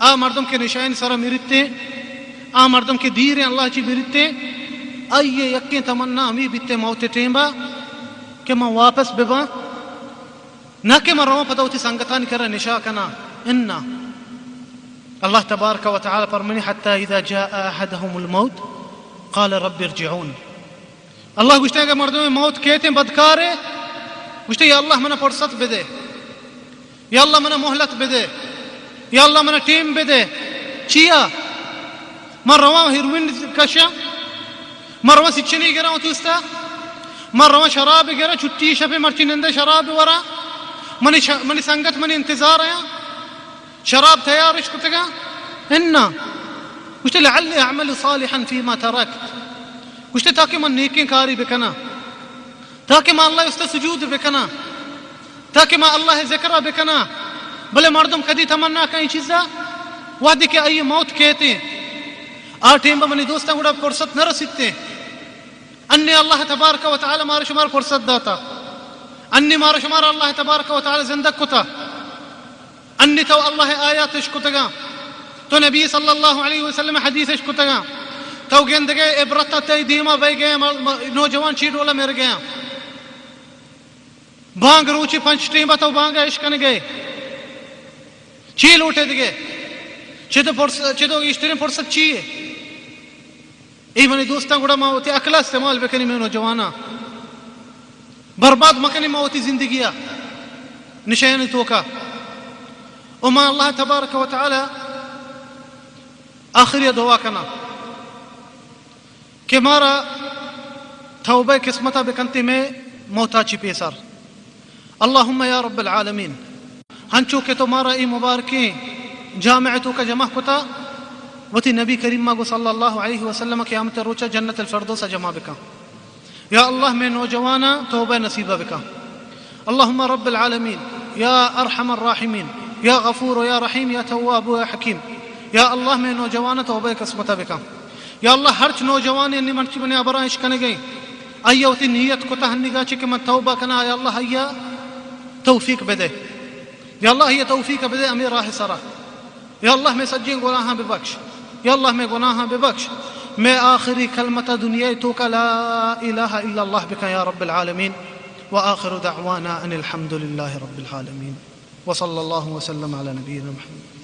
آ مردم کہ نشہ ءِ سرا مریتیں، آ مردم کہ دیریں اللہ چی مریتیں، آئی ءِ یکیں تمنا ہمے بیتیں موت ءِ ٹیمبا کہ من واپس بباں، نہ کہ من رواں پدا وتی سنگتانی کرا نشہ کناں۔ انا اللہ تبارک و تعالی فرمانی، حتی اذا جاء احدهم الموت قال رب ارجعون۔ اللہ گوشتے، اگر مردم موت کیتیں بدکارے، گوشتے، یا اللہ منا فرصت بدے، یا اللہ منا مہلت بدے، یا اللہ منا ٹیم بدے۔ چیا؟ من رواں ہیروئن کشاں، من رواں سچنی گراں وتی استا، من رواں شراب گراں، چھٹی شپے مرچی نندے شراب وراں، منی ش-، منی سنگت منی انتظار آیاں۔ شراب تیار اش کتگاں؟ انا۔ گوشتے، لعلی اعمل صالحا فیما ترکت۔ گوشتے، تاکہ من نیکیں کاری بکناں، تاکہ من اللہ استا سجود بکناں، تاکہ من اللہ ذکرہ بکناں۔ بلے مردم کدی تمنا کن اے چیزا؟ وہدے کہ آئی موت کیتیں، آ ٹیم با منی دوستاں گڑا فرصت نہ رسیتیں۔ انی اللہ تبارک و تعالی مارا شمار فرصت داتا، انی مارا شمار اللہ تبارک و تعالی زندگ کتا۔ انی تو اللہ آیات اش کتگاں، تو نبی صلی اللہ علیہ وسلم حدیث اش کتگاں، تو گندگے عبرت تئی دیما بہ گئے، م-، م-، نوجوان چی ڈولا مر گیا۔ بانگ روچی پنچ ٹیم تو بانگ اش کنگے، چی لوٹے دگے؟ چدو فرص-، چدو گیشترین فرصت چی ہے؟ اے منی دوستاں، گڑا ما وتی عقل ءَ استعمال بکنیں، مئے نوجواناں برباد مکنیں ما وتی زندگی ءَ نشیانی توکا۔ و ما اللہ تبارک و تعالی آخری دعا کناں کہ مارا توبہ قسمت ءَ بکنتے مئے موتا چی پیسر۔ اللہم یا رب العالمین، ہنچو کہ تو مارا اے مبارکیں جامع توکا جمع کتا، وتی نبی کریم ما گو صلی اللہ علیہ وسلم قیامت روچا جنت الفردوس جمع بکن۔ یا اللہ، مئے نوجواناں توبہ نصیب بکن۔ اللہم رب العالمین، یا ارحم الراحمین، یا غفور و یا رحیم، یا تواب و یا حکیم۔ یا اللہ، مئے نوجواناں توبہ قسمت بکن۔ یا اللہ، ہرچ نوجوانے انی مرچی منی ہبراں اش کنگیں، آئی وتی نیت کتا ہنیگا چہ کہ من توبہ کناں، یا اللہ، آئی توفیق بدے۔ یا اللہ، آئی توفیق بدے ہمے راہ سرا۔ یا اللہ، مئے سجیں گناہاں ببخش۔ یا اللہ، مئے گناہاں ببخش۔ مئے آخری کلمتا دنیا توکا لا الہ الا اللہ بکن یا رب العالمین۔ وآخر دعوانا ان الحمد للہ رب العالمین۔ وصلی اللہ وسلم علی نبینا محمد۔